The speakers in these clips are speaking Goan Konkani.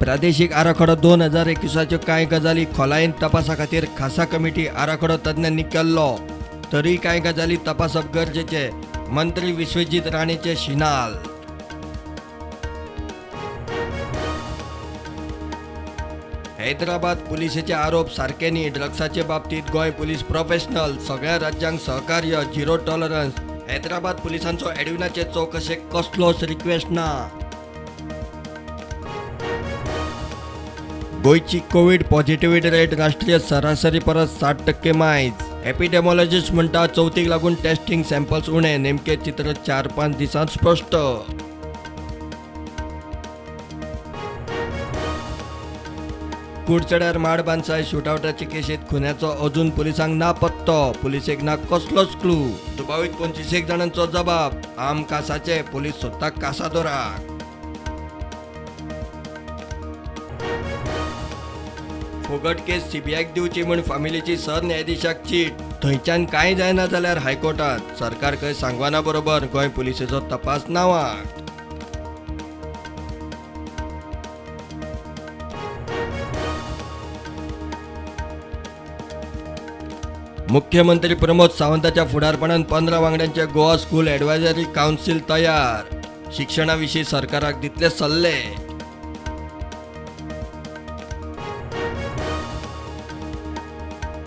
प्रादेशीक आराखडो 2021 कांय गजाली खोलायेन तपासा खातीर खासा कमिटी आराखडो तज्ञांनी केल्लो, तरी कांय गजाली तपासप गरजेचे, मंत्री विश्वजीत राणेचे शिनाल। हैदराबाद पुलिसेचे आरोप सारके न्ही, ड्रग्साचे बाबतीत गोंय पुलीस प्रोफेशनल, सगळ्या राज्यांक सहकार्य, झिरो टॉलरन्स। हैदराबाद पुलिसांचो एडविनाचे चौकशेक कसलोच रिक्वेस्ट ना। गोंयची कोवीड पॉझिटिव्हिटी रेट राष्ट्रीय सरासरी परस 60% मायज। एपिडेमॉलॉजिस्ट म्हणटा चवथीक लागून टेस्टिंग सॅम्पल्स उणे, नेमके चित्र 4-5 दिसांत स्पश्ट। कुडचड्यार माड बांसाय शुटआवटाचे केशीत खुन्याचो अजून पुलिसांक ना पत्तो, पुलिसेक ना कसलोच क्लू। दुबावीत 25 जाणांचो जबाब, आम कासाचे पुलीस सोदता कासादोराक। फुगट केस सीबीआयक दिवची म्हूण फामिलीची सरन्यायाधीशाक चीट, थंयच्यान कांय जायना जाल्यार हायकोर्टात। सरकार खंय सांगवाना बरोबर गोंय पुलिसेचो तपास नावाक। मुख्यमंत्री प्रमोद सावंताच्या फुडारपणान 15 वांगड्यांचे गोवा स्कूल ॲडवायझरी काउन्सिल तयार, शिक्षणा विशीं सरकाराक दितले सल्ले।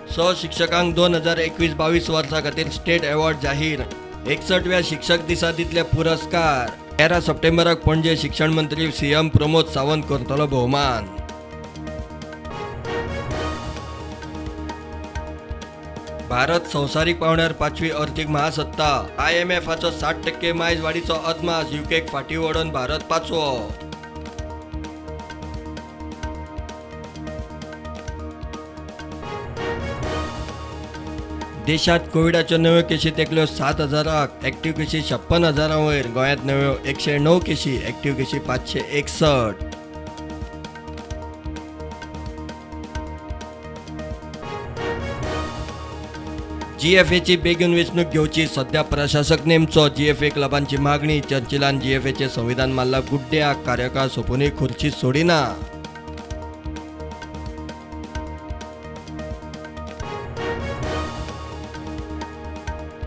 100 शिक्षकांक 2021-22 वर्सा खातीर स्टेट अवॉर्ड जाहीर, 61व्या शिक्षक दिसा दितले पुरस्कार। 13 सप्टेंबराक पणजे शिक्षण मंत्री सीएम प्रमोद सावंत करतलो भोवमान। भारत संवसारीक पावंड्यार 5वी अर्थीक महासत्ता, आयएमएफाचो 60% मायज वाडीचो अदमास, युकेक फाटीं ओडून भारत 5वो। देशात कोविडाच्यो नव्यो केशी तेकल्यो 7,000, एक्टिव्ह केशी 56,000 वयर, गोंयांत नव्यो 109 केशी, एक्टिव्ह केशी 561। जीएफएची बेगीन वेंचणूक घेवची, सध्या प्रशासक नेमचो, जीएफए क्लबांची मागणी। चर्चिलान जीएफएचे संविधान मारला गुड्ड्याक, कार्यकाळ सोंपूनय खुर्ची सोडिना।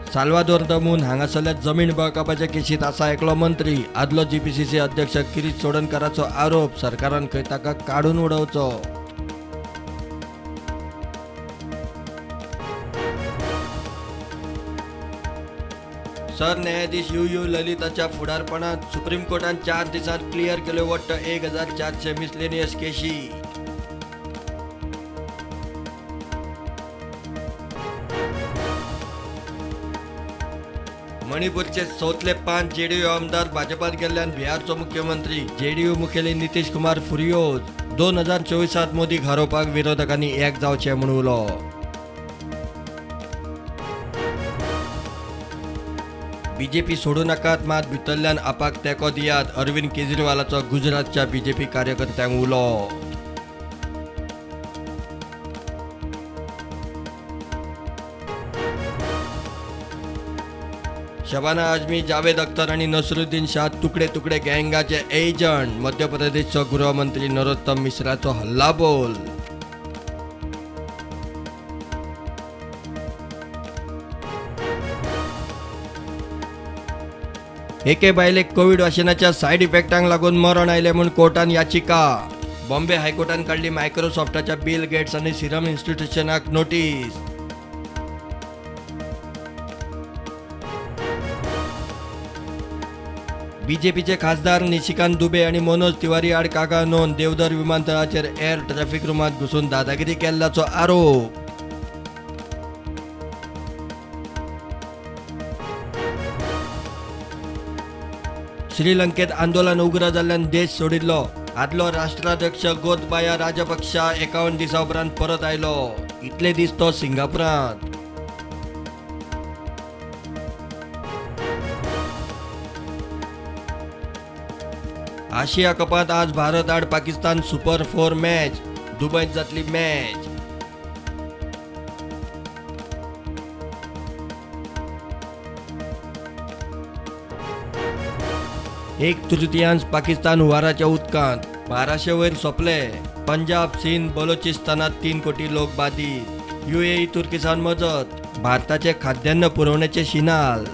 साल्वादोर दमून हांगासरल्या जमीन बळकापाच्या केशीत आसा एकलो मंत्री, आदलो जीपीसीसी अध्यक्ष किरीट चोडणकाराचो आरोप, सरकारान खंय ताका काडून उडोवचो। सरन्यायाधीश you you ललिताच्या फुडारपणात सुप्रीम कोर्टान 4 दिसांत क्लियर केल्यो वट्ट 1400 मिसलेनियस केशी। मणिपूरचे चौथले 5 जेडीयू आमदार भाजपात गेल्ल्यान बिहारचो मुख्यमंत्री जेडीयू मुखेली नितीश कुमार फुर्योज, 2024 मोदीक हारोवपाक विरोधकांनी एक जावचें म्हूण उलो। बीजेपी सोडू नाकात, मात भितरल्यान आपाक तेंको दियात, अरविंद केजरीवालाचो गुजरातच्या बीजेपी कार्यकर्त्यांक उलो। शबाना आजमी, जावेद अख्तर आनी नसरुद्दीन शाह तुकडे तुकडे गँगाचे एजंट, मध्य प्रदेशचो गृहमंत्री नरोत्तम मिश्राचो हल्लाबोल। एके बायलेक कोविड वाशिनाच्या सायड इफेक्टांक लागून मरण आयलें म्हूण कोर्टान याचिका, बॉम्बे हायकोर्टान काडली मायक्रोसॉफ्टाच्या बिल गेट्स आनी सिरम इन्स्टिट्यूशनाक नोटीस। बीजेपीचे खासदार निशिकांत दुबे आनी मनोज तिवारी आड कागाळ नोंद, देवधर विमानतळाचेर एअर ट्रॅफिक रुमांत घुसून दादागिरी केल्ल्याचो आरोप। श्रीलंकेत आंदोलन उग्र जाल्ल्यान देश सोडिल्लो आदलो राष्ट्राध्यक्ष गोतबाया राजपक्षा 51 दिसां उपरांत परत आयलो, इतले दीस तो सिंगापुरांत। आशिया कपांत आज भारत आड पाकिस्तान सुपर 4 मॅच, दुबयत जातली मॅच। एक तृतीयांश पाकिस्तान हुंवाराच्या उदकांत, 1200 वयर सोंपले. पंजाब, सिंध, बलोचिस्तानात 3 कोटी लोक बादीत. युएई तुर्की सावन मजत. भारताचे खाद्यान्न पुरवणेचे शिनाल.